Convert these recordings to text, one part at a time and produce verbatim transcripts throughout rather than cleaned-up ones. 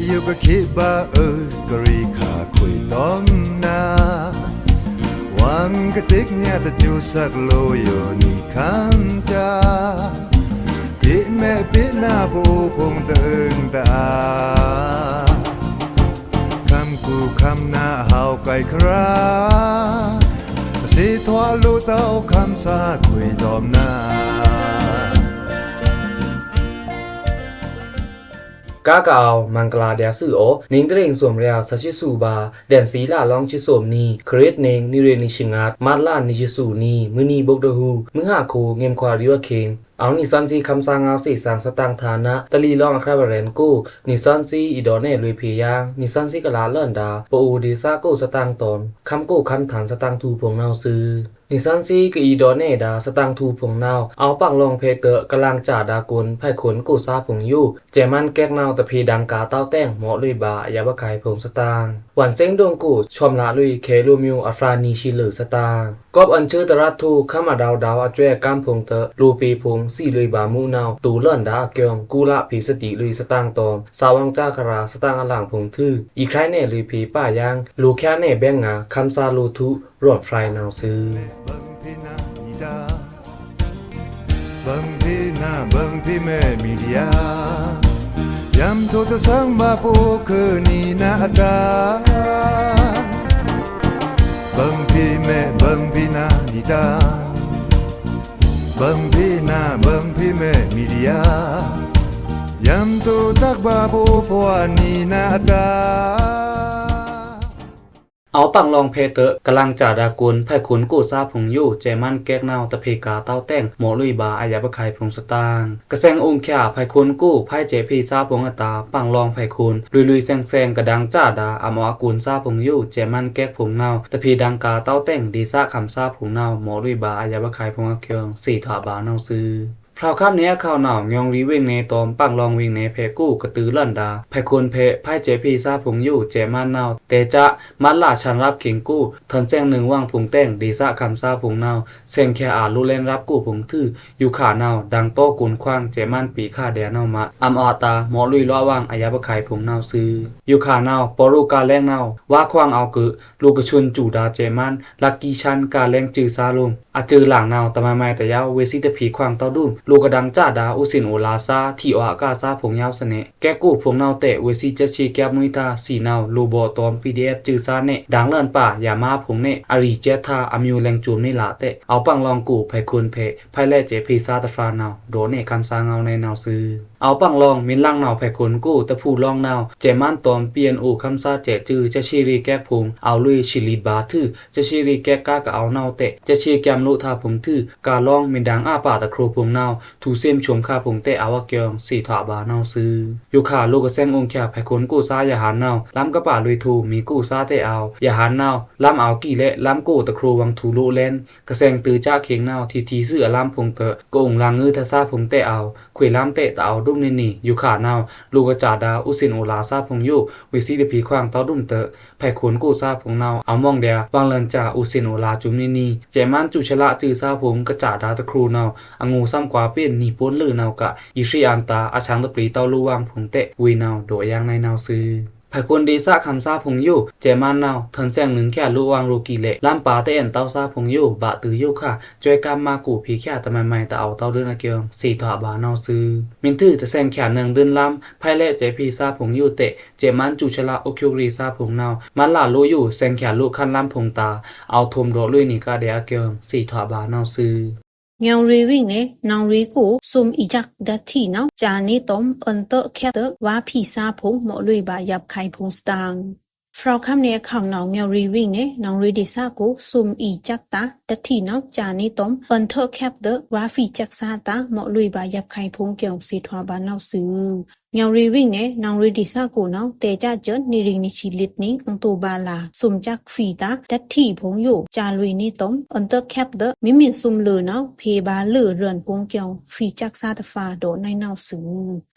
ယိုကခေဗာအွို ကရီခါခွေတောမ်နာ ဝံကတိကညးတကျူဆက်လိုယိုနီခမ်းတာ ပေ့မဲပေ့နာပို့ဖုံတအင်တာ ခမ်းကူခမ်းနာဟဝ်ကိုက်ခရာ တစေထွာလိုတောက်ခမ်းစာခွေတောမ်နာ ကါကအဝ် မဂ်လာဒျာႏသွူသြဴ နင်းကရဵင်သွမ်ႏရျာ သစ်ဆံသွံဗာႏ ဒျန်သီးလလောင်ချစ်သွမ်နံၤ ခရစ်နင်း နံရ့နံရှငတ်း မတ်လနံရှစ်သွူနံၤ မုၢ်နံၤဘိုက်ဒိုးဟူး မုၢ်ဟါခို ငိမ်ခွါရံဝ့ၣ်ခေင် အဝ်နံသွဉ်းသီးခမ်းသားငဝ်းသီးသင်စတန်းဌာန တလီလောင်းအခရပ်ပရဲဉ်ကို နံသွဉ်းသီးအီဒေါနဲလွေဖေယင်း နံသွဉ်းသီးကလးလန်ဒါ ပအိုဒေသကိုစတန်းတွန် ခမ်းကိုခမ်းထန်စတန်းထူဖုံနဝ်သွူ နံသွဉ်းသီးကအီဒေါနဲဒါ စတန်းထူဖုံနဝ် အဝ်ပင်လောင်ဖဲတကလင်စဒါကွန် ဖဲခွန်ကိုသားဖုံယို စဲမန်ကဲကနဝ် တဖေဒင်ကာတောက်တဲင် မော့လွေဘါအယပ်အကိုင်ဖုံစတန်း ဝွန်စဲင်ဒိုင်ကို ဆွမ်လလွေခဲလိုမျိူအဖြာနံရှီလွေစတန်း ကော့အွန်ချွိုတရတ်ထူ ခမ်းအဒေါဒေါအစွဲကမ်းဖုံတ လိုပေဖုံ သီလွေဘါမူနဝ် တူလန်ဒါအကျိုင်း ကူလဖေစတိလွေစတန်းတွန် သဝင်စာခရာ စတန်းအလင်ဖုံထွူ အီခရိုင်နဲလွေဖေပါယင်း လိုချာနဲဘဲင်ငါ ခမ်းသားလိုထူ ရွန်ဖြိုင်နဝ်သွူ ဘင်ဖီနာ ဘင်ဖီမဲမီဒီယာ ယံထိုတသင်ဘါပိုခဲနီနာအတာ ဘင်ဖီမဲ ဘင်ဖီနာနီတာ ဘင်ဖီနာ ဘင်ဖီမဲမီဒီယာ ယံထိုတကဘါပိုခဲနီနာအတာ အဝ်ပင်လောင်ဖဲတကလင်စဒါကွန် ဖဲခွန်ကိုသားဖုံယို စဲမန်ကဲကနဝ် တဖေကာတောက်တဲင် မော့လွေဘါအယပ်အကိုင်ဖုံစတန်း ကစဲင်အိုင်ချာ ဖဲခွန်ကို ဖဲစဲဖေသားဖုံအတာ ပင်လောင်ဖဲခွန် လွေလွေစဲင်စဲင်ကဒင်စဒါ အမော့အကွန်သားဖုံယို စဲမန်ကဲကဖုံနဝ် တဖေဒင်ကာတောက်တဲင် ဒေသခမ်းသားဖုံနဝ် မော့လွေဘါအယပ်အကိုင်ဖုံအကျိုင်း သေထွာဘါနဝ်သွူ ဖြောက်ခမ်းနဲအခဝ်နဝ် ငွင်ရီဝိင်နဲတွမ် ပင်လောင်ဝိင်နဲဖဲကိုကတုလန်ဒါ ဖဲခွန်ဖဲ ဖဲစဲဖေသားဖုံယို စဲမန်နဝ် တဲစ မတ်လဆန်ရပ်ခေင်ကို ထွန်စဲင်နွိုင်ဝင်ဖုံတဲင် ဒေသခမ်းသားဖုံနဝ် စဲင်ချာအလိုလဲန်ရပ်ကိုဖုံထွူ ယူခါနဝ် ဒင်တောကွန်ခွင် စဲမန်ပေခါဒျာနဝ်မ အမ်အွတ်တာ မော့လွေလောဝင်အယပ်အကိုင်ဖုံနဝ်သွူ ယူခါနဝ် ပော်ရိုကလဲင်နဝ် ဝါခွင်အဝ်ကွို လိုကဆွုန်စူဒါစဲမန် လက်ကီဆန်ကလဲင်စွိုသားလိုမ် အစွိုလင်နဝ် တမုဲင်တယာဝ် ဝေးသီးတဖေခွင်တောက်ဒုံ လိုကဒင်စဒါ အိုသင်အိုလာသား ထီအွါကသားဖုံယဝ်သနဲ ကဲကိုဖုံနဝ်တဲ ဝေးသီးစက်ဆေကျပ်မွိုင်သားသီနဝ် လိုဘော်တွမ် ပီဒီအက်ဖ်စွိုသားနဲ ဒင်လန်ပါ ယမါဖုံနဲ အရီစက်သား အမျိူလဲင်စွမ်နဲလတဲ အဝ်ပင်လောင်ကို ဖဲခွန်ဖဲ ဖဲလဲစဲဖေသားတဖျါနဝ် ဒေါ်နဲခမ်းသားငဝ်းနဲနဝ်သွူ အဝ်ပင်လောင် မင်းလင်နဝ် ဖဲခွန်ကို တဖူလောင်နဝ် စဲမန်တွမ် ပီအန်အို ခမ်းသားစဲစွူ စက်ဆေရေကဲကဖုံ အဝ်လွေဆီလီဘါထွူ စက်ဆေရေကဲကကာကအဝ်နဝ်တဲ စက်ဆေကျပ်လိုသားဖုံထွူ ကလောင် မင်းဒင်အပါတခရိုဖုံနဝ် ထူသင်ဆွမ်ခါဖုံတဲ အဝ်အကျိုင်း သေထွာဘါနဝ်သွူ ယူခါလိုကစဲင်အိုင်ချာ ဖဲခွန်ကိုသားယဟန်နဝ် လမ်းကပါလွေထူ မီးကိုသားတဲအဝ် ယဟန်နဝ် လမ်းအဝ်ကီလဲ လမ်းကိုတခရိုဝင်ထူလိုလဲန် ကစဲင်တွိုက်ခေင်နဝ် ထီထီသွူအလမ်းဖုံတ ကအိုင်လင်ငိုသားဖုံတဲအဝ် ခွေလမ်းတဲတအဝ်ဒုံနဲနီ ယူခါနဝ် လိုကစဒါ အိုသင်အိုလာသားဖုံယို ဝေးသီးတဖေခွင်တောက်ဒုံတ ဖဲခွန်ကိုသားဖုံနဝ် အဝ်မွင်ဒျာ ဝင်လန်စ အိုသင်အိုလာစွမ်နဲနီ စဲမန်စွိုဆလစွိုသားဖုံ ကစဒါတခရိုနဝ် အငိုသမ်ကွါပ့ၣ်နီပုန်လွေနဝ်က ယီရှေအန်တာ အဆင်တပျေတောက်လိုဝင်ဖုံတဲ ဝေးနဝ် ဒေါ်ယင်နဲနဝ်သွူ ဖဲခွန်ဒေသခမ်းသားဖုံယို စဲမန်နဝ် ထွန်စဲင်နွိုင်ချာလိုဝင်လိုကီလဲ လမ်းပါတအဲန်တောက်သားဖုံယို ဘတွူယိုခါ စွဲကမ်းမါကိုဖေချာ တမုဲင်တအဝ်တောက်ဒုံအကျိုင်း သေထွာဘါနဝ်သွူ မင်းထွူတစဲင်ချာနွိုင်ဒုံလမ်း ဖဲလဲစဲဖေသားဖုံယိုတဲ စဲမန်စွိုဆလအိုချူကရေသားဖုံနဝ် မတ်လလိုယို စဲင်ချာလိုခမ်းလမ်းဖုံတာ အဝ်ထွမ်ဒေါ်လွေနီကဒျာအကျိုင်း သေထွာဘါနဝ်သွူ ငွင်ရီဝိင်နဲ နွင်ရီကို သုမ်အီစက်ဒါတ်ထီနဝ် စၢန့တွမ် အွန်တချက်ဒွါဖီသားဖုံ မော့လွေဘါယပ်ကိုင်ဖုံစတန်း ဖြောက်ခမ်းနဲအခဝ်နဝ် ငွင်ရီဝိင်နဲ နွင်ရီဒေသကို သုမ်အီစက်ဒါတ်ထီနဝ် စၢန့တွမ် အွန်တချက်ဒွါဖီစက်သားတာ မော့လွေဘါယပ်ကိုင်ဖုံကျိုင်း သေထွာဘါနဝ်သွူ ငွင်ရီဝိင်နဲ နွင်ရီဒေသကိုနဝ် တဲစကျၢန် နံရံနံဆံလစ်နံ အီးတိုဘါလါ သုမ်စက်ဖီတာ ဒါတ်ထီဖုံယို စၢလွေန့တွမ် အွန်တချက်ဒွါ မီမီသုမ်လွေနဝ် ဖေဘါလွေရန်ဖုံကျိုင်း ဖီစက်သားတဖျါ ဒေါ်နဲနဝ်သွူ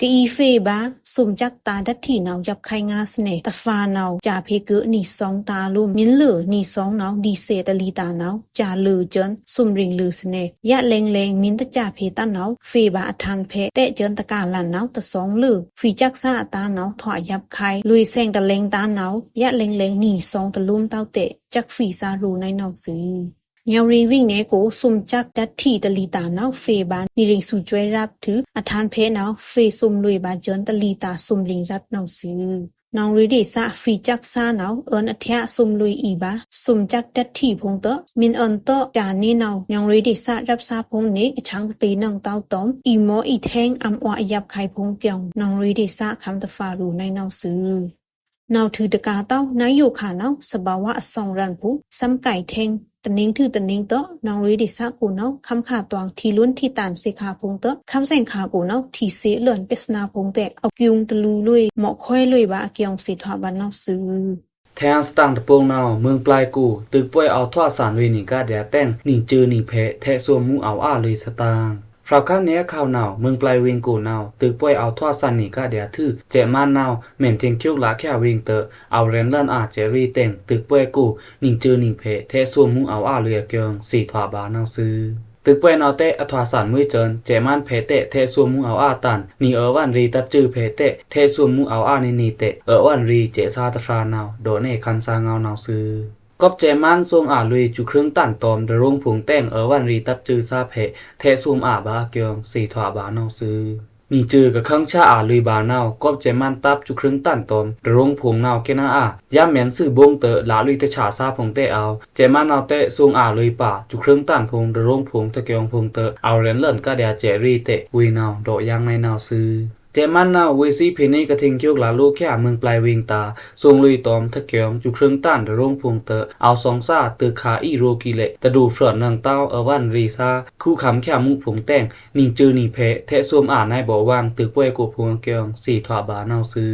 ကအီဖေဘါ သုမ်စက်ဒါတ်ထီနဝ် ယပ်ကိုင်ငါသနဲ တဖျါနဝ် စၢဖေကုနီသွင်တာလိုမ် မင်းလွေနီသွင်နဝ် ဒီဇယ်တလီတာနဝ် စၢလွေစကျၢန် သုမ်ရင်းလွေသနဲ ယပ်လဲင်လဲင် မင်းတစၢဖေတတ်နဝ် ဖေဘါအထန်ဖဲ တဲစကျၢန်တကလန်နဝ် တသွင်လွေ ဗီႏစက်သါအတာႏနဝ်ꩻ ထွꩻရပ်ꩻခါꩻ လွေꩻဆဲင်ꩻတလဲင်ႏတာႏနဝ်ꩻ ယတ်းလဲင်လဲင်ꩻနီꩻသွင်ႏတလူမ်းတဝ်းတဲ့ စက်ဗီႏသါႏရူꩻနဝ်ꩻသွူ။ ညောင်ꩻရေꩻဝိင်ꩻနယ်ကို သွမ်ႏစက်ဓာတ်ထီꩻတလီတာႏနဝ်ꩻ ဖေႏဗာႏ နီꩻရိင်ꩻသူႏစွဲရပ်ꩻ ထိုꩻအထန်းဖဲနဝ်ꩻ ဖေႏသွမ်ႏလွေꩻဗာႏစွဲန်ႏ တလီတာႏသွမ်ႏလိင်ႏရပ်ꩻနဝ်ꩻသွူ။ ညောင်ꩻရေꩻဒေသ ဗီႏစက်သါႏနဝ်ꩻ အွဉ်ႏအထျꩻသွမ်ႏလွေꩻအီဗာႏ သွမ်ႏစက်ဓာတ်ထီꩻဖုံႏတဝ်း မီႏအွဉ်ႏတဝ်း ကြာႏနေနဝ်ꩻ ညောင်ꩻရေꩻဒေသရပ်ꩻသါႏဖုံႏနေ အချောင်သတေးနုဲင်ꩻတဝ်းတွမ်ႏ အီမိုးအီႏထဲင်း အံႏမွဲအီႏထဲင်းအယပ်ꩻခါꩻဖုံႏအကျိုင် ညောင်ꩻရေꩻဒေသ ခမ်းတဖၣ်ရူꩻနဝ်ꩻသွူ။ နဝ်ꩻထိုꩻတကာႏတဝ်း နဝ်ꩻယိုခါႏနဝ်ꩻ သဘာဝအဆောင်ရန်ႏဖိုꩻ သွမ်ႏကိုင်ထဲင်း တနင်ꩻထိုꩻတနင်ꩻတဝ်း ညောင်ꩻရေꩻဒေသကိုနဝ်ꩻ ခမ်းခါꩻတွင်ႏ ထီႏလွဉ်ထီႏတန်ႏသေခါꩻဖုံႏတဝ်း ခမ်းသင်ꩻခါꩻကိုနဝ်ꩻ ထီႏသေလွဉ်ပစ်သနာႏဖုံႏတဲ့ အကျိုင်တလူႏလွေꩻ မော့ခွဲလွေꩻဗာႏအကျိုင် သေထွာꩻဗာႏနဝ်ꩻသွူ။ ထဲင်သတင်ꩻတပုင်နဝ်ꩻ မိူင်ပလိုင်ကို တွိုက်ꩻပွယ်ꩻအဝ်ထွတ်ꩻသန်ႏလွေꩻနေကာႏဒျာႏတဲင် နီꩻစူနီꩻဖဲ ထဲꩻသွမ်ႏမူးအဝ်အါလွေꩻသတင်ꩻ ဖြောက်ႏခမ်းနယ်အခေါင်နဝ်ꩻ မိူင်ပလိုင်ဝိုင်ကိုနဝ်ꩻ တွိုက်ꩻပွယ်ꩻအဝ်ထွတ်ꩻသန်ႏနေကာႏဒျာႏထိုꩻ စဲ့ꩻမန်းနဝ်ꩻ မဲင်ႏထင်ႏကျိုက်ꩻလꩻခဲဝိုင်ꩻတဝ်း အဝ်ရဲဉ်ႏလန်အာꩻစဲ့ꩻရေ့ꩻတဲင် တွိုက်ꩻပွယ်ꩻကို နီꩻစူနီꩻဖဲ ထဲꩻသွမ်ႏမူးအဝ်အါလွေꩻအကျိုင် သေထွာꩻဗာႏနဝ်ꩻသွူ။ တွိုက်ꩻပွယ်နဝ်ꩻတဲ့ အထွတ်ꩻသန်ႏမွေးစွန်ႏ စဲ့ꩻမန်းဖဲတဲ့ ထဲꩻသွမ်ႏမူးအဝ်အါတန်ႏ နီꩻအွဉ်ႏရေတပ်စူဖဲတဲ့ ထဲꩻသွမ်ႏမူးအဝ်အါနေနေတဲ့ အွဉ်ႏရေစဲ့ꩻသါႏတဖြာနဝ်ꩻ ဒေါ်နယ်ခမ်းသားငေါနဝ်ꩻသွူ။ ကွပ်စဲ့ꩻမန်းသွင်ꩻအာလွေꩻ စူခရင်းတန်ႏတွမ်ႏ တရုံဖုံႏတဲင် အွဉ်ႏရေတပ်စူသါႏဖဲ ထဲꩻသွမ်ႏအာဗာႏအကျိုင် သေထွာꩻဗာႏနဝ်ꩻသွူ။ နီꩻစူကခင်းဆါꩻအာလွေꩻဗာႏနဝ်ꩻ ကွပ်စဲ့ꩻမန်းတပ်စူခရင်းတန်ႏတွမ်ႏ တရုံဖုံႏနဝ်ꩻ ကဲနာအာ ယပ်မဲန်သွူဗုံႏတဝ်း လꩻလွေꩻတဆာႏသါႏဖုံႏတဲ့အဝ် စဲ့ꩻမန်းနဝ်ꩻတဲ့ သွင်ꩻအာလွေꩻဗာႏ စူခရင်းတန်ႏဖုံႏ တရုံဖုံႏ ထကျွင်ဖုံႏတဝ်း အဝ်ရဲဉ်ႏလန်ကာႏဒျာႏစဲ့ꩻရေ့ꩻတဲ့ဝေနဝ်ꩻ ဒေါ်ယင်းနဝ်ꩻသွူ။ စဲ့ꩻမန်းနဝ်ꩻ ဝေသီးဖဲနေကထိင်ႏကျိုက်ꩻလꩻလိုꩻခဲ မိူင်ပလိုင်ဝိုင်ꩻတာႏ သွင်ꩻလွေꩻတွမ်ႏ ထကျွင် စူခရင်းတန်ႏ တရုံဖုံႏတဝ်း အဝ်သွင်ꩻသား တွိုက်ꩻခါꩻအီရိုကီလဲ့ တဒူဖြော့ꩻနွောင်ႏတဝ်း အွဉ်ႏရေသါႏ ခူခမ်းခဲမူးဖုံႏတဲင် နီꩻစူနီꩻဖဲ ထဲꩻသွမ်ႏအာနွောင်ꩻဗော့ꩻဝွင်ꩻ တွိုက်ꩻပွယ်ꩻကိုဖုံႏအကျိုင် သေထွာꩻဗာႏနဝ်ꩻသွူ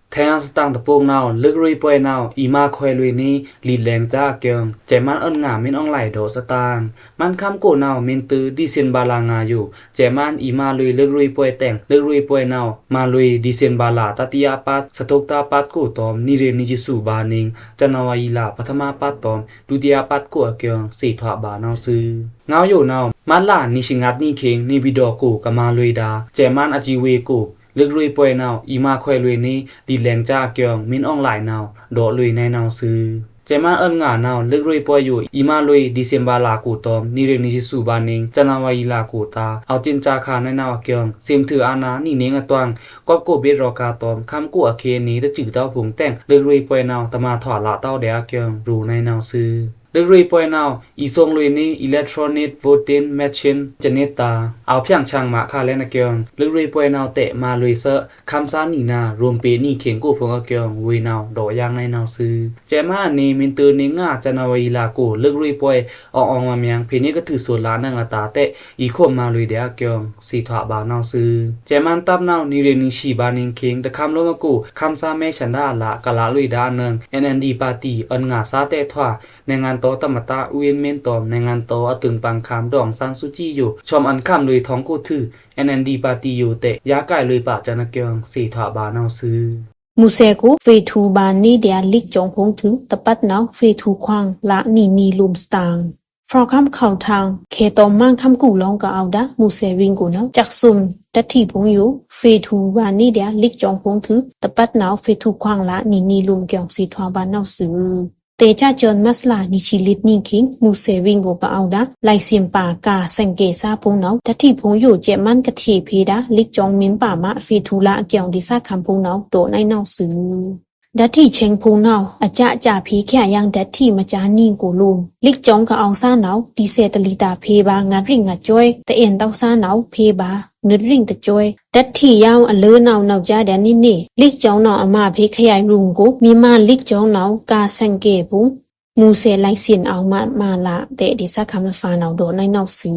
။ ထဲင်သတင်ꩻတပုင်နဝ်ꩻ လွိုက်ꩻရေ့ꩻပွယ်နဝ်ꩻ အီမာခွဲလွေꩻနေ လေတ်လဲင်ႏတာႏအကျိုင် စဲ့ꩻမန်းအွဉ်ႏငါ မင်းအောင်လှိုင်ဒေါ်သတင်ꩻ မန်းခမ်းကိုနဝ်ꩻ မင်းသွူ ဒီစင်ဘာလငါယို စဲ့ꩻမန်းအီမာလွေꩻ လွိုက်ꩻရေ့ꩻပွယ်တဲင် လွိုက်ꩻရေ့ꩻပွယ်နဝ်ꩻ မာလွေꩻ ဒီစင်ဘာလ တတိယပတ် သထုပ်ꩻတာႏပတ်ကိုတွမ်ႏ နီရေꩻနွေဆူဗာႏနွေ ဇန်နဝါရီလ ပထမပတ်တွမ်ႏ ဒုတိယပတ်ကိုအကျိုင် သေထွာꩻဗာႏနဝ်ꩻသွူ။ ငေါယိုနဝ်ꩻ မတ်လနွေဆံငါတ်နွေခံ နေပြည်တော်ကိုကမၤလွေꩻဒါႏ စဲ့ꩻမန်းအစည်းအဝေးကို လွိုက်ꩻရေ့ꩻပွယ်နဝ်ꩻ အီမာခွဲလွေꩻနေ လေတ်လဲင်ႏတာႏအကျိုင် မင်းအောင်လှိုင်နဝ်ꩻ ဒေါ်လွေꩻနဝ်ꩻသွူ။ စဲ့ꩻမန်းအွဉ်ႏငါနဝ်ꩻ လွိုက်ꩻရေ့ꩻပွယ်ယို အီမာလွေꩻ ဒီစင်ဘာလကိုတွမ်ႏ နီရေꩻနွေဆူဗာႏနွေ ဇန်နဝါရီလကိုတာႏ အဝ်ႏစင်ꩻစာခါနဝ်ꩻအကျိုင် သင်ꩻထွူအာဏာနွေနွေအတွင် ကွပ်ကိုဗိတ်ရောႏဂါတွမ်ႏ ခမ်းကိုအခေတ်နေ တစုတောက်ဖုံႏတဲင် လွိုက်ꩻရေ့ꩻပွယ်နဝ်ꩻ တမၤထွာလꩻတဝ်းဒျာႏအကျိုင် ရူꩻနဝ်ꩻသွူ။ လွိုက်ꩻရေ့ꩻပွယ်နဝ်ꩻ အီႏသွင်လွေꩻနေ electronic voting machine စနစ်တာႏ အဝ်ႏဖြန့်ချန်ႏမးခါလဲꩻအကျိုင် လွိုက်ꩻရေ့ꩻပွယ်နဝ်ꩻတဲမၤလွေꩻသွူ ခမ်းသားနွေနဝ်ꩻ ရွမ်ပေနွေခင်ကိုဖုံႏအကျိုင် ဝေနဝ်ꩻ ဒေါ်ယင်းနဝ်ꩻသွူ။ စဲ့ꩻမန်းအနီ မင်းသွူနွေငါ ဇန်နဝါရီလကို လွိုက်ꩻရေ့ꩻပွယ် အောင်အောင်မာင်ႏမာင်ႏဖဲနေကထုးသွူလနွေအတာႏတဲ အီႏခွုမ်မၤလွေꩻဒျာႏအကျိုင် သေထွာꩻဗာႏနဝ်ꩻသွူ။ စဲ့ꩻမန်းတပ်နဝ်ꩻ နီရေꩻနွေဆံဗာႏနွေခင် တခမ်းလိုမ်းအကို ခမ်းသားမဲဆန္ဒအလꩻ ကလꩻလွေꩻဒါႏအနွေ NLDပါတီ အွဉ်ႏငါသားတဲထွာ နိုင်ငံတော်သမ္မတ ဦးဝင်းမြင့်တွမ်ႏ နိုင်ငံတော်အတိုင်ပင်ခံ ဒေါ်အောင်ဆန်းစုကြည်ယို ဆွမ်ႏအွဉ်ႏခမ်းလွေꩻထွင်ကိုထွူ NLDပါတီယိုတဲ ယါကိုက်လွေꩻပါႏစဲန်အကျိုင် သေထွာꩻဗာႏနဝ်ꩻသွူ။ မူဆယ်ကို ဖေႏထူႏဗာႏနေဒျာႏ လစ်ကျောင်းဖုံႏထိုꩻ တပတ်နဝ်ꩻ ဖေႏထူႏခွင်ꩻလꩻနီနွေလုမ်ꩻသတင်ꩻ ဖြောက်ႏခမ်းခေါင်ႏထင်ꩻ ခဲတောင်မန်းခမ်းကူလောင်းကအဝ်ႏဒါႏ မူဆယ်ဝိုင်ကိုနဝ်ꩻ စက်သွမ်ႏဓာတ်ထီဖုံႏယို ဖေႏထူႏဗာႏနေဒျာႏ လစ်ကျောင်းဖုံႏထိုꩻ တပတ်နဝ်ꩻ ဖေႏထူႏခွင်ꩻလꩻနီနွေလုမ်ꩻအကျိုင် သေထွာꩻဗာႏနဝ်ꩻသွူ။ တဲကြားစွန် မတ်လနွေဆံလွံၢ်နွေခင် မူဆယ်ဝိုင်ကိုကအဝ်ႏဒါႏ လိုင်စင်ပါ ကားဆိုင်ကယ်ႏသားဖုံႏနဝ်ꩻ ဓာတ်ထီဖုံႏယို စဲ့ꩻမန်းကထေဖြေဒါႏ လစ်ကျောင်းမင်းပါမး ဖေႏထူႏလ᩻အကျိုင် ဒေသခံဖုံႏနဝ်ꩻ ဒေါ်နဝ်ꩻသွူ။ ဓာတ်ထီဆဲင်ဖုံႏနဝ်ꩻ အစကစဖြေခဲယင်ဓာတ်ထီမကြာနွေကိုလိုမ် လစ်ကျောင်းကအဝ်ႏသားနဝ်ꩻ ဒီဇယ်တလီတာႏ ဖေႏဗာႏ ငတ်ရင့်ငတ်စွဲ တအဲၣ်တဝ်းသားနဝ်ꩻ ဖေႏဗာႏ နွတ်ရင့်တစွဲ ဓာတ်ထီယဝ်အလၢနဝ်ꩻ နဝ်ꩻကြားဒျာႏနေနေ လစ်ကျောင်းနဝ်ꩻ အမးဖေႏခဲယင်ရုံကို မြန်မာ့လစ်ကျောင်းနဝ်ꩻ ကားဆိုင်ကယ်ႏဖုံႏ မူဆယ်လိုင်စင်အဝ်ႏမးမးလၢတဲ ဒေသခံမဖာနဝ်ꩻ ဒေါ်နဝ်ꩻသွူ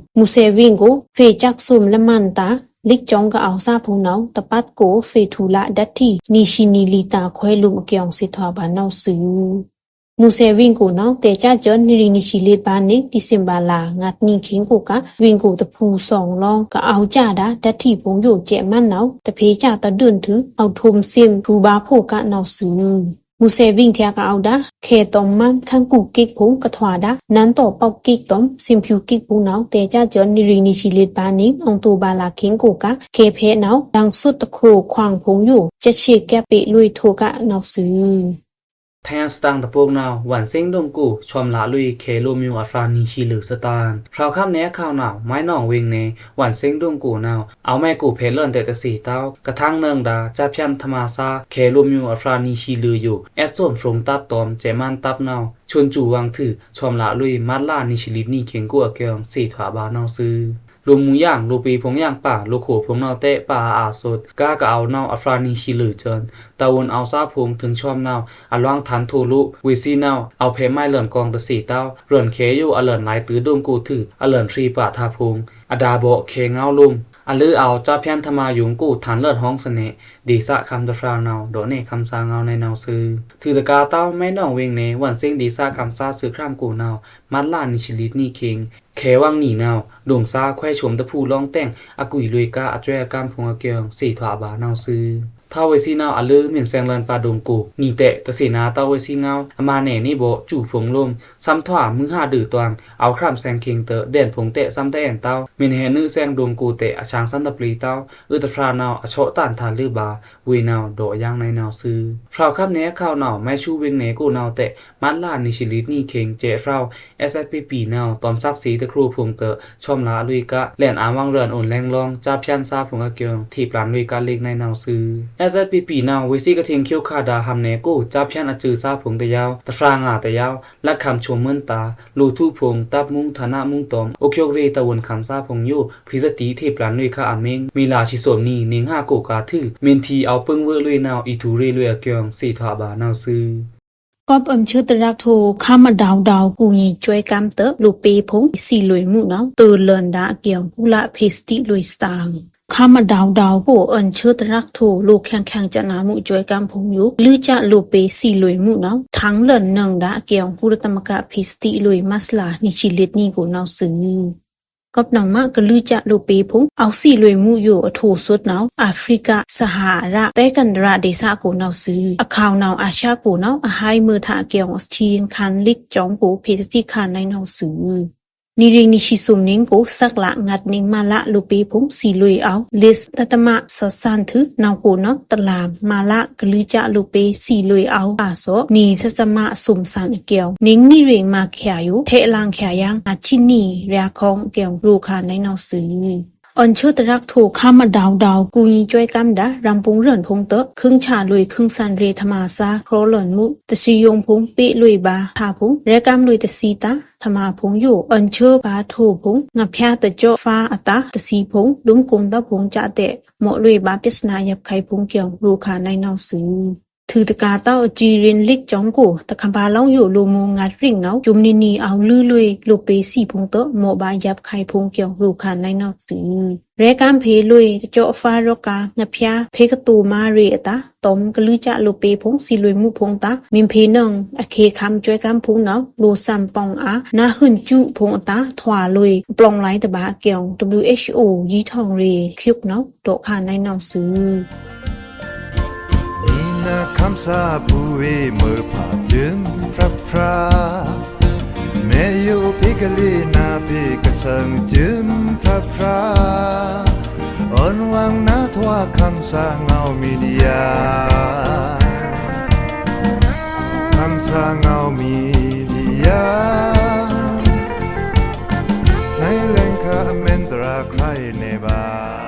။ မူဆယ်ဝိုင်ကို ဖေႏစက်သွမ်ႏလမန်တာႏ လစ်ကျောင်းကအဝ်ႏသားဖုံႏနဝ်ꩻ တပတ်ကို ဖေႏထူႏလၻဓာတ်ထီ နွေဆံနွေလီတာႏခွဲလုမ်ꩻအကျိုင် သေထွာꩻဗာႏနဝ်ꩻသွူ။ မူဆယ်ဝိုင်ကိုနဝ်ꩻ တဲကြားစွန် နီရေꩻနွေဆံလွံၢ်ဗာႏနေ ဒီဇင်ဘာလ ငတ်နွေခင်ကိုက ဝိုင်ကိုတဖုဆောင်လောင်း ကအဝ်ႏကြားဒါႏ ဓာတ်ထီဖုံႏယို စဲ့ꩻမန်းနဝ်ꩻ တဖေႏကြားတဒုၣ်ထိုꩻ အဝ်ႏထုမ်ႏသွမ်ႏ ထူႏဗာႏဖိုꩻကနဝ်ꩻသွူ။ မူဆယ် ဗိုလ်မှူးထျိုက် ကအောက်ဒါ ခဲသွမ်မန်း ခန်းကူက့တ်ဖိုင်ႏ ကထွာဒါ နန်းတော်ပေါက် က့တ်သွမ် ဆင်ဖြူက့တ်ဖိုင်ႏ နဝ် တဲက်ကျားစွန် နွေဦးနှစ် နှစ်ရှည်လစ်ပါနေ အောက်တိုဘာလ ခင်ကိုက ခဲဖဲနဝ် ဒင်ႏသုတ် တခူခွင်ဖိုင်ႏယို ကျားရှည်ကပ်ပေ့လွေထိုင်က နဝ် သွူ။ ထင်စတန်တပုတ်နဝ် ဝွန်စိင်းဒွင်ကို ဆွမ်လလွေခဲ လိုမျိုး အဖြာနှစ်ရှည်လစ်စတန် ဖြောက်ခမ်းနယ်ခေါင်နဝ် မိုင်းနောင်ဝင်းနယ် ဝွန်စိင်းဒွင်ကိုနဝ် အဝ်မဲကိုဖဲလွန်တဲ့တစေတောင်း ကထင်နွံဒါ ကျားဖြန့်သမားစား ခဲလိုမျိုး အဖြာနှစ်ရှည်လစ်ယို အဲတ်စွန်ဖြုံတပ်သွမ် ကျဲမန်းတပ်နဝ် ဆွန်ကျူဝွင်ထွူ ဆွမ်လလွေ မတ်လ နှစ်ရှည်လစ်နှစ် ခင်ကို အကျိုင်း သေထွားဗာနဝ်သွူ။ လိုမျိုးယင် လိုပေဖိုင်ႏယင်ပါ လိုခိုဖိုင်ႏနဝ် တဲက်ပါအါသွတ် ကားကအဝ်နဝ် အဖြာနှစ်ရှည်လစ်စွန် တဝွန်အဝ်စားဖိုင်ႏ ထိုင်ဆွမ်နဝ် အလွင်ထန်ထိုလို ဝေးစံနဝ် အဝ်ဖဲမိုင်းလွန်ကောင်းတစေတောင်း လွန်ခဲယို အလွန်လ ိုက်တိုဒွင်ကိုထွူ အလွန်ဖြေပါထားဖိုင်ႏ အဒါဘော့ခဲငဝ်လိုမ်း အလွေအဝ် ကျားဖြန့်သမားယိုင်ကို ထန်လွန်ဟွောင်စနေ ဒေသခံတဖြာနဝ် ဒေါ်နေခမ်းစားငဝ် နဝ်သွူ။ ထွူတကာတောင်း မိုင်းနောင်ဝင်းနယ် ဝွန်စိင်းဒေသခံစား သွူခရမ်ကိုနဝ် မတ်လ နှစ်ရှည်လစ်နှစ် ခင် ခဲဝွင်နွံနဝ် ဒွင်စားခွဲဆွမ်တဖူလောင်တဲင် အကွီလွေက အစွဲအကမ်းဖိုင်ႏအကျိုင်း သေထွားဗာနဝ်သွူ။ ထဝေးစံနဝ် အလွေမင်းစဲင်လွန်ပါဒွင်ကို နွံတဲက်တစေနာ ထဝေးစံငဝ် အမါနယ်နေဘော့ ကျူဖိုင်ႏလိုမ်း သမ်ထွာ မွုဟဒွေတွင် အဝ်ခရမ်စဲင်ခင်တဒဲန်ဖိုင်ႏတဲက် သမ်တအဲန်တောင်း မင်းဟဲနွေးစဲင်ဒွင်ကိုတဲက် အဆင်စန်တပျေတောင်း အွေတဖြာနဝ် အသော့တန်ထလွေဗာ ဝေးနဝ် ဒေါ်ယင် နဝ်သွူ။ ဖြောက်ခမ်းနယ်ခေါင်နဝ် မိုင်းရှူးဝင်းနယ်ကိုနဝ်တဲက် မတ်လ နှစ်ရှည်လစ်နှစ် ခင် ကျဲဖြောက် SSPP နဝ် သွမ်သက်စေတခူဖိုင်ႏတ ဆွမ်လလွေက လဲန်အာဝွင်လွန် အိုန်လဲင်လောင် ကျားဖြန့်စားဖိုင်ႏအကျိုင်း ထေပျန်လွေက လစ် နဝ်သွူ။ SSPP နဝ် ဝေးစံကထင်ကျော်ခါဒါ ဟမ်နယ်ကို ကျားဖြန့်အကျိုင်းစားဖိုင်ႏတယဝ် တဖြာငါတယဝ် လက်ခံဆွမ်မွန်တာ လိုထုဖိုင်ႏ တပ်မှူး ဌာနမှူးသွမ် အုပ်ချုပ်ရေးတာဝန်ခံစားဖိုင်ႏယို ဖေႏသတိထေပျန်လွေက အမင်း မေလ ရှစ်သွမ်နွံ နွေဦးနှစ် ကိုကထွူ မင်းထီအဝ်ပိုင်ႏဝွေလွေနဝ် အီထူရေလွေအကျိုင်း သေထွားဗာနဝ်သွူ။ ကပ်အွန်ဆှိုးတရပ်ထိုင် ခမ်းအဒဝ်ဒဝ် ကူညီစွဲကမ်းတ လိုပေဖိုင်ႏ ဆီလွေမှုနဝ် တိုလွန်ဒါအကျိုင်း ကုလဖေႏသတိလွေစတန် ခမ်းအဒဝ်ဒဝ်ကို အွန်ဆှိုးတရပ်ထိုင် လိုချင်ချင်စနာမှုစွဲကမ်းဖိုင်ႏယို လွေကလိုပေဆီလွေမှုနဝ် ထင်လွန်နွံဒါအကျိုင်း ကုလသမဂ္ဂဖေႏသတိလွေ မတ်လ နှစ်ရှည်လစ်နှစ်ကိုနဝ်သွူ။ ကပ်နဝ်မ ကလွေကလိုပေဖိုင်ႏ အဝ်ဆီလွေမှုယို အထိုင်သွတ်နဝ် အာဖရိက ဆဟာရ သဲကန္တရဒေသကိုနဝ်သွူ အခဝ်နဝ် အာရှကိုနဝ် အဟိုင်းမွိုးထအကျိုင်း အစတီန်ခန်လစ်ကျောင်းကို ဖေႏသတိခါ နဝ်သွူ။ နွေဦးနှစ် နှစ်ရှည်သွမ်နွံကို စက်လငတ်နွံ မတ်လ လိုပေဖိုင်ႏ ဆီလွေအဝ် လေးဒသမသုံးသွင်းထွူ နဝ်ကိုနဝ် တလ မတ်လ ကလွေကလိုပေဆီလွေအဝ် အသော့ နှစ်ဒသမသုံးသွင်းအကျိုင်း နွံနွေဦးနှစ် မတ်လချာယို ထေလင်ချာယင် အချစ်နှစ် ရန်ကုန်အကျိုင်း ရိုခါ နဝ်သွူ။ အွန်ဆှိုးတရပ်ထိုင် ခမ်းအဒဝ်ဒဝ် ကူညီစွဲကမ်းဒါ ရန်ပုံငွေဖိုင်ႏတ ခွင့်ချလွေ ခွင့်စံရေ သမားစား ဖြောလွန်မှု တစည်းရုံးဖိုင်ႏ ပေ့လွေဗာ ထါဖိုင်ႏ ရဲကမ်းလွေတစံတာ သမားဖိုင်ႏယို အွန်ဆှိုးဗာထိုင်ဖိုင်ႏ ငါးဖျားတကြော့ဖါအတာ တစံဖိုင်ႏ ဒုံးကုန်းတပ်ဖိုင်ႏ ကျားတဲ မော့လွေဗာ ပြဿနာရပ်ခိုင်ဖိုင်ႏကျိုင်း ရိုခါ နဝ်သွူ။ ထွူတကာတောင်း အစတီန်လစ်ကျောင်းကို တခါဗာလောင်းယို လိုမှုငတ်ရင့်နဝ် ယုမ်နွံနွံအဝ်လွေလွေ လိုပေဆီဖိုင်ႏတ မော့ဗာရပ်ခိုင်ဖိုင်ႏကျိုင်း ရိုခါ နဝ်သွူ။ ရဲကမ်းဖေ့လွေ တကြော့ဖါရော့ကာ ငါးဖျား ဖေကတိုမာရေအတာ သွမ်ကလွေကလိုပေဖိုင်ႏ ဆီလွေမှုဖိုင်ႏတာ မင်းဖေနွံ အခေတ်ခမ်းစွဲကမ်းဖိုင်ႏနဝ် လိုသံပေါင်အာ နဟွံ့ကျူဖိုင်ႏအတာ ထွာလွေ အပျော့လိုင်းတဗာအကျိုင်း WHO ယီထောင်ရေ ခုတ်နဝ် ဒေါ်ခါ နဝ်သွူ။ Nina kamsa buwe mo pa jim pra pra. Meyo pikali na pi kasang jim pra pra. Onwang na twa kamsa ngau midia. Kamsa ngau midia. Nai lengka mentra krai neba.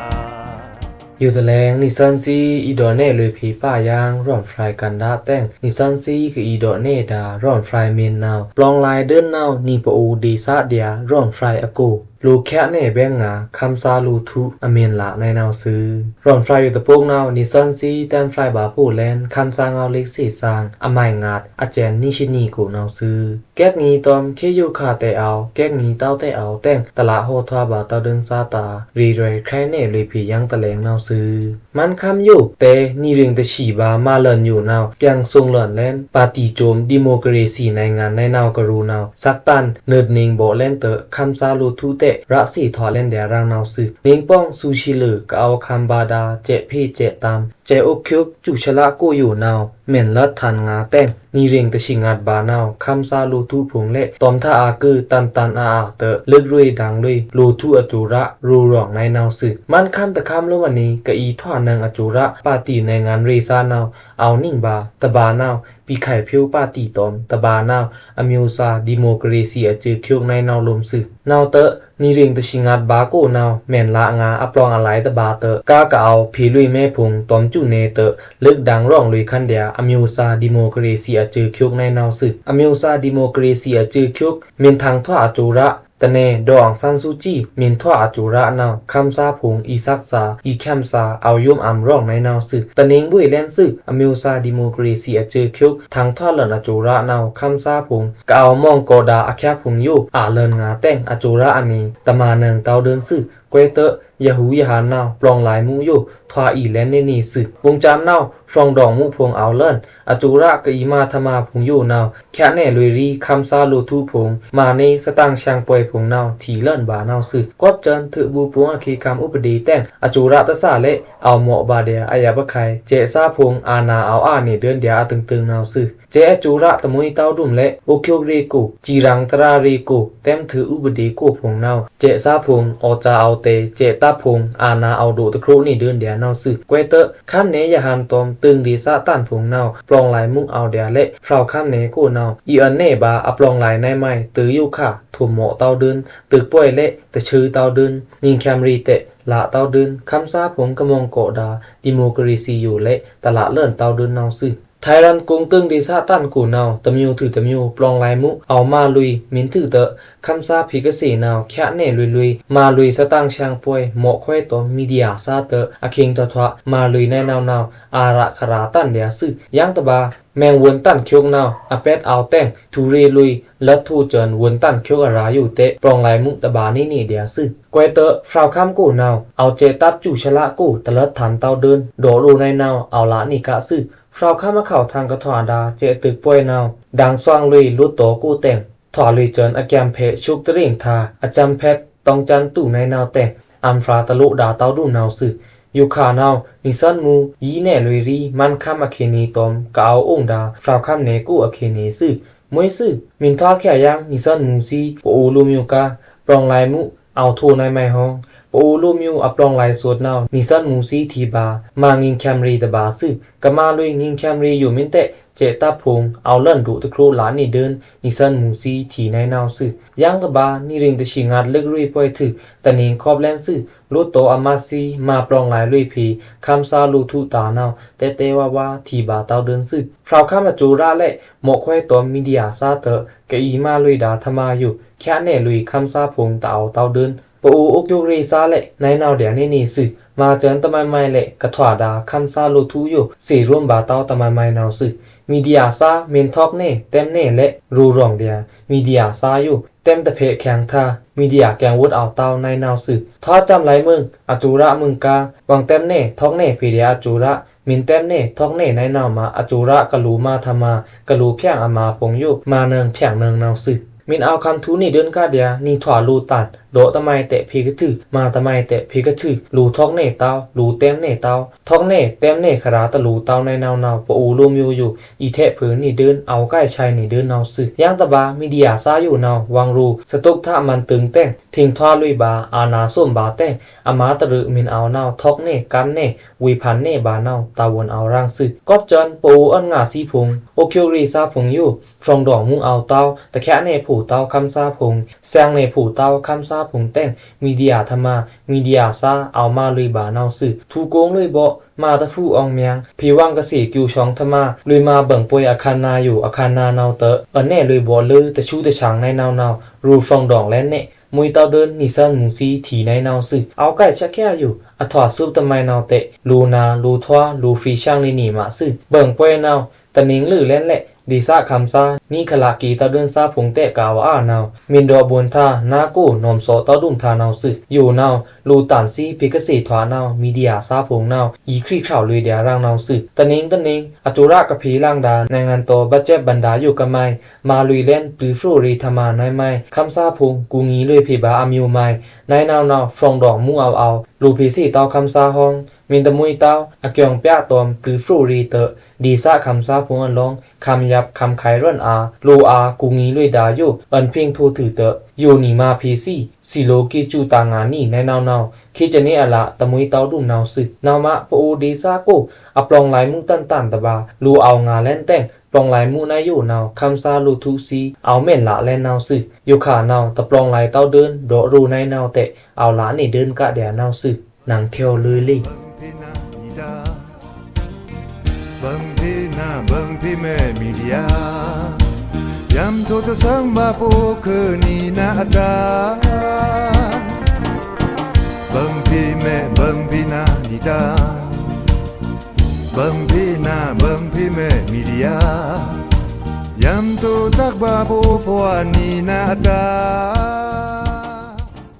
ယိုဒလဲင် နီသွဉ်းသီး အီဒေါ့နဲ့လွေဖေႏပါယင်း ရွမ်ဖရဲကန္ဒါတဲင် နီသွဉ်းသီးကအီဒေါ့နဲ့ဒါ ရွမ်ဖရဲမင်းနဝ် ပျော့လိုင်းဒိုင်းနဝ် နီပအိုဒေသဒျာ ရွမ်ဖရဲအကို လိုချာနဲ့ဘဲင်ငါ ခမ်းသားလိုထုအမင်းလနဝ်သွူ။ ရွမ်ဖရဲယိုတပုတ်နဝ် နီသွဉ်းသီးတန်ဖရဲဗာဖိုလန် ခမ်းသားငဝ်လစ်သေသင် အမိုင်ငတ် အကျဉ်းနွံဆံနွံကိုနဝ်သွူ။ ကက်ငီးသွမ်ခေယိုခါတဲအဝ် ကက်ငီးတောက်တဲအဝ်တဲင် တလဟောထွာဗာတောက်ဒိုင်းသားတာ ရေရွယ်ခရဲနဲ့လွေဖေႏယင်းတလဲင်နဝ်သွူ။ မန်ခမ်းယိုတဲ နွေဦးနှစ် နှစ်ရှည်ဗာ မလွန်ယိုနဝ် ကျန်သွုံလွန်လန် ပါတီစုံဒီမိုကရေစီနိုင်ငံ နဝ်ကရူနဝ် စက်တန် နွတ်နွံဗော့လန်တ ခမ်းသားလိုထုတဲ ရသေထွာလန်ဒျာရန်နဝ်သွူ။ နွံပောင်သွူဆံလွေ ကအဝ်ခမ်းဗာဒါ ကျဲ့ဖေ့ကျဲ့တမ်း ကျဲအိုးချွိုက် စူးဆလကိုယိုနဝ်ꩻ မ့ၼ်လတ်းထန်ငါတဲင် နံꩻရိင်ႏတဆံငတ်းဗာႏနဝ်ꩻ ခမ်းသားလိုꩻထူးဖိုင်ႏလဲ့ တွမ်ꩻထါအာႏကု တန်တန်အာႏအာႏတွော့ꩻ လိုꩻရွေးဒင်ႏလွေꩻ လိုꩻထူးအစူရ ရူးရောင်ႏနုဲင်းနဝ်ꩻသွူ။ မန်းခမ်းတခမ်းလိုဝ်အနံၤ ကအီႏထွာနုဲင်းအစူရ ပါတီႏနဲင်ႏငံႏရေꩻသားနဝ်ꩻ အောဝ်ႏနံၣ်ဗာႏ တဗာႏနဝ်ꩻ ပြည်ခိုင်ဖြိုးပါတီႏတွမ်ႏ တဗာႏနဝ်ꩻ အမျိုးသားဒီမိုကရေစီအကျိုးချုပ်နုဲင်းနဝ်ꩻလိုမ်သွူ။ နဝ်ꩻတွော့ꩻ နံꩻရိင်ႏတဆံငတ်းဗာႏကုနဝ်ꩻ မ့ၼ်လꩻငါအပလောင်အလဲတဗာႏတွော့ꩻ ကားကအဝ်ႏဖေႏလွေꩻမဲဖိုင်ႏတွမ်ႏစုနဲတွော့ꩻ လိုꩻဒင်ႏရောင်ႏလွေꩻခန်းဒျာႏ အမျိုးသားဒီမိုကရေစီအကျိုးချုပ်နုဲင်းနဝ်ꩻသွူ။ အမျိုးသားဒီမိုကရေစီအကျိုးချုပ် မ့ၼ်ထင်ꩻထွာအစူရ တနယ် ဒေါ်အောင်ဆန်းစုကြည် မ့ၼ်ထွာအစူရနဝ်ꩻ ခမ်းသားဖိုင်ႏ အီႏသက်ꩻသာႏ အီႏချမ်းသာႏ အောဝ်ႏယွမ်းအံႏရောင်ႏနုဲင်းနဝ်ꩻသွူ။ တနင်ႏဗွေးလဲၼ်းသွူ အမျိုးသားဒီမိုကရေစီအကျိုးချုပ် ထင်ꩻထွာလန်အစူရနဝ်ꩻ ခမ်းသားဖိုင်ႏ ကအဝ်ႏမွင်ꩻကော့ဒါအချက်ဖိုင်ႏယို အလန်ငါတဲင် အစူရအနံၤ တမန်နုဲင်းတဝ်းဒိုင်းသွူ။ ကွဲးတွော့ꩻ ယဟူယဟန်ႏနဝ်ꩻ ပလောင်ႏလဲင်ႏမူးယို ထွာအီႏလဲၼ်းနေနေသွူ။ ပုင်ႏစမ်းနဝ်ꩻ ဖြောင်ဒေါင်ႏမူးဖိုင်ႏအောဝ်ႏလန် အစူရကအီႏမါထမါဖိုင်ႏယိုနဝ်ꩻ ချဲးနဲလွေꩻရီ ခမ်းသားလိုꩻထူးဖိုင်ႏ မၤနေသတင်ꩻသျင်ꩻပွယ်ဖိုင်ႏနဝ်ꩻ ထီႏလန်ဗာႏနဝ်ꩻသွူ။ ကောပ်စန်ႏ ထွေအုပ်ဖိုင်ႏအခ့ခံဥပဒေတဲင် အစူရတသာလဲ့ အောဝ်ႏမော့ဗာႏဒျာႏ အယပ်ꩻခုဲင်ႏ ကျဲးသားဖိုင်ႏ အာဏာအောဝ်ႏအာဏာနေဒိုင်းဒျာႏ အတိုင်တိုင်နဝ်ꩻသွူ။ ကျဲအစူရတမှွေးတဝ်းဒွမ်လဲ့ အိုးချွိုက်ရေꩻကို စံႏရင်ႏသရရေꩻကို တဲမ်းထွေအုပဒေကိုဖိုင်ႏနဝ်ꩻ ကျဲးသားဖိုင်ႏ အောဝ်ႏစာအောဝ်ႏတဲ ကျဲးတပ်ဖိုင်ႏ အာဏာအောဝ်ႏဒိုတ်ꩻတခြိုးနေဒိုင်းဒျာႏနဝ်ꩻသွူ။ ကွဲးတွော့ꩻ ခမ်းနဲယဟန်ႏတွမ်ႏ တိူင်းဒေသတန်ဖိုင်ႏနဝ်ꩻ ပလောင်ႏလဲင်ႏမူးအောဝ်ႏဒျာႏလဲ့ ဖြောင်ႏခမ်းနဲကိုနဝ်ꩻ အီႏအနဲဗာႏ အပလောင်ႏလဲင်ႏနုဲင်းမုဲင် တိုဝ်ယိုခါ ထုမ်ꩻမော့တဝ်းဒိုင်း တိုဝ်ပွယ်လဲ့ တဆှုတဝ်းဒိုင်း ငိုင်ႏချမ်းရေꩻတဲ လꩻတဝ်းဒိုင်း ခမ်းသားဖိုင်ႏကမွင်ꩻကော့ဒါ ဒီမိုကရေစီယိုလဲ့ တလꩻလန်တဝ်းဒိုင်းနဝ်ꩻသွူ။ ထိုင်ရင်ႏကုန်းတိူင်းဒေသတန်ကိုနဝ်ꩻ တမျိူၤထိုꩻတမျိူၤ ပလောင်ႏလဲင်ႏမူး အောဝ်ႏမၤလွေꩻ မီႏထွူတဲ ခမ်းသားဖေႏကသေ့နဝ်ꩻ ချဲးနဲလွေꩻလွေꩻ မၤလွေꩻသတင်ꩻသျင်ꩻပွယ် မော့ခွဲတွမ်ႏမီဒီယာသါတဲ အခ့င်ထွတ်ꩻထွတ်ꩻ မၤလွေꩻနုဲင်းနဝ်ꩻနဝ်ꩻ အာရာခရာတန်ဒျာႏသွူ။ ယင်းတဗာႏ မဲင်ႏဝွန်တန်ႏချွိုက်နဝ်ꩻ အပျဲတ်အောဝ်ႏတဲင် ထူႏရေလွေꩻ လတ်ꩻထူႏစၢန်ႏဝွန်တန်ႏချွိုက်အရာယိုတဲ ပလောင်ႏလဲင်ႏမူးတဗာႏနေနေဒျာႏသွူ။ ကွဲးတွော့ꩻ ဖြောင်ႏခမ်းကိုနဝ်ꩻ အောဝ်ႏကျဲးတပ်စူးဆလကို တလတ်းထန်တဝ်းဒိုင်း ဒေါ့ꩻရိုးနုဲင်းနဝ်ꩻ အောဝ်ႏလꩻနေကꩻသွူ။ ဖြောင်ႏခမ်းအခဝ်ꩻထင်ႏကထွာဒါ ကျဲးတိုပ်ꩻပွယ်နဝ်ꩻ ဒင်ႏသွင်ꩻလွေꩻ လွတ်တော်ကိုတဲင် ထွာလွေꩻစၢန်ႏအကျဲမ်ႏဖဲ ရှုပ်ꩻတရ့င်ႏထာႏ အကျဲမ်ႏဖဲ တောင်ကျန်းသူနုဲင်းနဝ်ꩻတဲင် အံႏဖြာႏတလိုဒါတဝ်းဒိုင်းနဝ်ꩻသွူ။ ယိုခါနဝ်ꩻ နီသွဉ်းမူႏ ယီးနဲလွေꩻရီ မန်းခမ်းအခ့နေတွမ်ႏ ကအဝ်ႏအိုင်ဒါ ဖြောင်ႏခမ်းနဲကိုအခ့နေသွူ။ မွေးသွူ မီႏထွားချဲးယင်း နီသွဉ်းမူႏသီး ပအိုဝ်ႏလိုꩻမျိူးကား ပလောင်ႏလဲင်ႏမူး အောဝ်ႏထိုꩻနုဲင်းမုဲင်ဟွင် ပအိုဝ်ႏလိုꩻမျိူး အပလောင်ႏလဲင်ႏသွတ်နဝ်ꩻ နီသွဉ်းမူႏသီးထီဗာႏ မၤငိုင်ႏချမ်းရေꩻတဗာႏသွူ။ ကမၤလွေꩻငိုင်ႏချမ်းရေꩻယိုမီတဲ ကျဲးတပ်ဖိုင်ႏ အောဝ်ႏလန်ဒိုတ်ꩻတခြိုးလꩻနေဒိုင်း နီသွဉ်းမူႏသီးထီနုဲင်းနဝ်ꩻသွူ။ ယင်းတဗာႏ နီရိင်ႏတဆံငတ်းလွေꩻလွေꩻပွယ်ထွူ တနင်ႏခပ်လဲၼ်သွူ လွတ်တော်အမတ်သီး မၤပလောင်ႏလဲင်ႏလွေꩻဖေႏ ခမ်းသားလိုꩻထူႏတာႏနဝ်ꩻ တဲတဲဝါဝါထီဗာႏတဝ်းဒိုင်းသွူ။ ဖြောင်ႏခမ်းအစူရလဲ့ မော့ခွဲတွမ်ႏမီဒီယာသါတဲ ကအီႏမၤလွေꩻဒါႏထမါယို ချဲးနဲလွေꩻခမ်းသားဖိုင်ႏတအောဝ်ႏတဝ်းဒိုင်း ပအိုဝ်ႏအိုးကျိုက်ရေꩻသားလဲ့ နုဲင်းနဝ်ꩻဒျာႏနေနေသွူ။ မၤစၢန်ႏတမုဲင်မုဲင်လဲ့ ကထွာဒါႏခမ်းသားလိုꩻထူႏယို သေရွမ်းဗာႏတဝ်းတမုဲင်မုဲင်နဝ်ꩻသွူ။ မီဒီယာသါ မီႏထွောက်နဲ တဲမ်းနဲလဲ့ ရူရောင်ႏဒျာႏ မီဒီယာသါယို တဲမ်းတဖဲ့ꩻချဲင်ႏထာႏ မီဒီယာကဲင်ႏဝွတ်ꩻအောဝ်ႏတဝ်းနုဲင်းနဝ်ꩻသွူ။ ထွားစမ်းလဲမုဲင် အစူရမုဲင်ကား ဝင်တဲမ်းနဲ ထွောက်နဲဖေႏဒျာႏအစူရ မီႏတဲမ်းနဲ ထွောက်နဲနုဲင်းနဝ်ꩻမး အစူရကလိုꩻမါထမါ ကလိုꩻဖြောင်ꩻအမါဖိုင်ႏယို မါနုဲင်းဖြောင်ꩻနုဲင်းနဝ်ꩻသွူ။ မီႏအောဝ်ႏခမ်းထူႏနေဒိုင်းကဒျာႏ နီထွာလိုꩻတန် ဒေါ့ꩻတမုဲင်တဲဖေႏကထု မါတမုဲင်တဲဖေႏကထု လိုꩻထွောက်နဲတဝ်း လိုꩻတဲမ်းနဲတဝ်း ထွောက်နဲ တဲမ်းနဲခရာတလိုꩻတဝ်းနုဲင်းနဝ်ꩻနဝ်ꩻ ပအိုဝ်ႏလိုꩻမျိူးယို အီႏထဲ့ꩻဖေႏနေဒိုင်း အောဝ်ႏကိုင်ꩻဆဲင်ꩻနေဒိုင်းနဝ်ꩻသွူ။ ယင်းတဗာႏ မီဒီယာသါယိုနဝ်ꩻ ဝင်ရူ သတုတ်ꩻထမန်တိုင်တဲင် ထိင်ထွာလွေꩻဗာႏ အာဏာသွမ်ဗာႏတဲင် အမါတရွိုးမီႏအောဝ်ႏနဝ်ꩻ ထွောက်နဲ ကမ်းနဲ ဝေဖန်နဲဗာႏနဝ်ꩻ တာဝန်အောဝ်ႏရင်သွူ။ ကောပ်စန်ႏ ပအိုဝ်ႏအွောန်ငါသီးဖိုင်ႏ အိုးကျိုက်ရေꩻသားဖိုင်ႏယို ဖြောင်ႏဒေါင်ႏမူးအောဝ်ႏတဝ်း တချဲးနဲဖိုꩻတဝ်းခမ်းသားဖိုင်ႏ သျင်နဲဖိုꩻတဝ်းခမ်းသားဖိုင်ႏတဲင် မီဒီယာထမါ မီဒီယာသါ အောဝ်ႏမၤလွေꩻဗာႏနဝ်ꩻသွူ။ ထူႏကုန်းလွေꩻဗော့ မါတဖူးအောင်မြင် ဖေႏဝင်ကသေ့ꩻကျူႏသွင်ထမါ လွေꩻမါဗိုင်ꩻပွယ်ႏအခန်းနာယို အခန်းနာနဝ်ꩻတဲ အွောန်နဲလွေꩻဗော့လွေꩻ တဆူတသင်နုဲင်းနဝ်ꩻနဝ်ꩻ ရူဖြောင်ႏဒေါင်ႏလဲၼ်နဲ မွေးတဝ်းဒိုင်း နီသွဉ်းမူႏသီးထီနုဲင်းနဝ်ꩻသွူ။ အောဝ်ႏကိုင်ꩻဆက်ꩻခဲယို အထွာသွပ်တမုဲင်နဝ်ꩻတဲ လိုꩻနာ လိုꩻထွာ လိုꩻဖေႏသျင်နေနေမသွူ။ ဗိုင်ꩻပွယ်ႏနဝ်ꩻ တနင်ႏလွေꩻလဲၼ်နဲ ဒေႏသခမ်းသား နီခလးကေꩻတဝ်းဒိုင်းသားဖိုင်ႏတဲကဝ်အာနဝ်ꩻ မီႏဒေါ့ꩻဗွန်ႏထာႏ နာကို နွမ်သောတဝ်းဒိုင်းထာႏနဝ်ꩻသွူ။ ယိုနဝ်ꩻ လိုꩻတန်သီးဖေႏကသေ့ထွာနဝ်ꩻ မီဒီယာသါဖိုင်ႏနဝ်ꩻ ယီႏခြိုက်ခြောက်လွေꩻဒျာႏရင်နဝ်ꩻသွူ။ တနင်ႏတနင်ႏ အစူရကဖေႏလင်ဒါ နုဲင်းငန်တောဘတ်ဂျက်ဗန္ဒာယိုကမုဲင် မၤလွေꩻလဲၼ် ပိုဖြိုးရေꩻထမါနုဲင်းမုဲင် ခမ်းသားဖိုင်ႏ ကူညီလွေꩻဖေႏဗာႏအမျိူးမုဲင် နုဲင်းနဝ်ꩻနဝ်ꩻ ဖြောင်ႏဒေါင်ႏမူးအောဝ်ႏအောဝ်ႏ လိုꩻဖေႏသေ့တဝ်းခမ်းသားဖိုင်ႏ မ့ၢ်တမွေးတဝ်း အကျွင်ပျားတွမ် တွိုက်ꩻဖရိုးရေတွော့ꩻ ဒေႏသ ခမ်းသားဖိုင်ႏအလောင်း ခမ်းယပ် ခမ်းခိုင်ရွောန်အာ လိုꩻအာႏ ကူငီႏလွေꩻဒါယို အွဉ်ႏဖင်ႏထိုꩻထွုတွော့ꩻ ယိုနံၤမါဖေႏသီး သီꩻလိုꩻ ကေꩻစူꩻတၢင်ꩻငါႏနံꩻ နဝ်ꩻနဝ်ꩻ ခေတ်ကျနေအလꩻ တမွေးတဝ်းဒုမ်နဝ်ꩻသွူ။ နဝ်ꩻမ ပအိုဝ်ႏဒေႏသကို အပျွင်ꩻလင်ꩻမိုဝ်းတန်တန်တဗာႏ လိုꩻအဝ်ငါႏလဲန်းတဲင် ပျွင်ꩻလင်ꩻမိုဝ်းနဝ်ꩻယိုနဝ်ꩻ ခမ်းသားလိုꩻထွုသွီ အဝ်မဲန်ꩻလꩻလဲန်းနဝ်ꩻသွူ။ ယိုခါနဝ်ꩻ တပျွင်ꩻလင်ꩻတဝ်းဒိူန် ဒေါ့ꩻရိုꩻနဝ်ꩻနဝ်ꩻတဲ့ အဝ်လꩻနေဒိူန်ကဒျာနဝ်ꩻသွူ နင်ႏချော်လွေꩻလေ့ ဗွီအိုအေ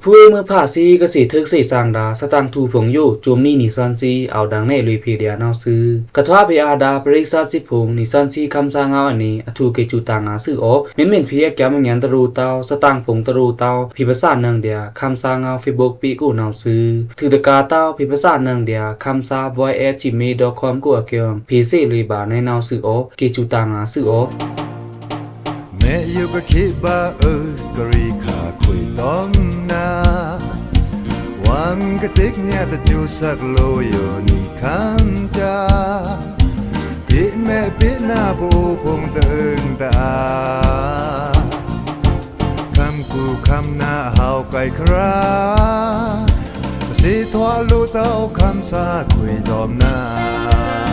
ဖူးဝေးမွိုးဖါသီး ကသေ့ꩻထုးသေ့ꩻသင်ဒါ သတင်ꩻထူꩻဖိုင်ႏယို စူမ်ႏနီနံꩻသွဉ်းသီး အဝ်ဒင်ႏနဲလွေꩻဖေႏဒျာနဝ်ꩻသွူ။ ကထွါဖေႏအာဒါ ပရိသတ်စစ်ဖိုင်ႏ နံꩻသွဉ်းသီး ခမ်းသားငဝ်းအနံၤ အထုးꩻကေꩻစူꩻတၢင်ꩻငါႏသွူအောꩻ။ မ့မ့ၢ်ꩻဖဲအကျမ်းငြိမ်း တရူးတဝ်း သတင်ꩻဖိုင်ႏတရူးတဝ်း ဖေႏဗ္စာနင်ꩻဒျာ ခမ်းသားငဝ်း Facebook pageကိုနဝ်ꩻသွူ။ ထုးတကာတဝ်း ဖေႏဗ္စာနင်ꩻဒျာ ခမ်းသား voice at gmail dot comကိုအကျွင် ဖေႏသေ့ꩻလွေꩻဗာႏနဝ်ꩻသွူအောꩻ။ ကေꩻစူꩻတၢင်ꩻငါႏသွူအောꩻ။ မဲယိုကခေဗာအွို ကရေခါခွေꩻတွမ်နဝ်ꩻ ဝွင်ႏကတိတ်ꩻညတစူးသက်လိုယိုနံၤခမ်းဒါ ပေ့မဲ့ပေ့နဗိုလ်ဖိုင်ႏတအွိုတအာ ခမ်းကိုခမ်းနဟဝ်းကိုင်ꩻခရာ သေထွာလိုꩻတဝ်း ခမ်းသားခွေꩻတွမ်နဝ်ꩻ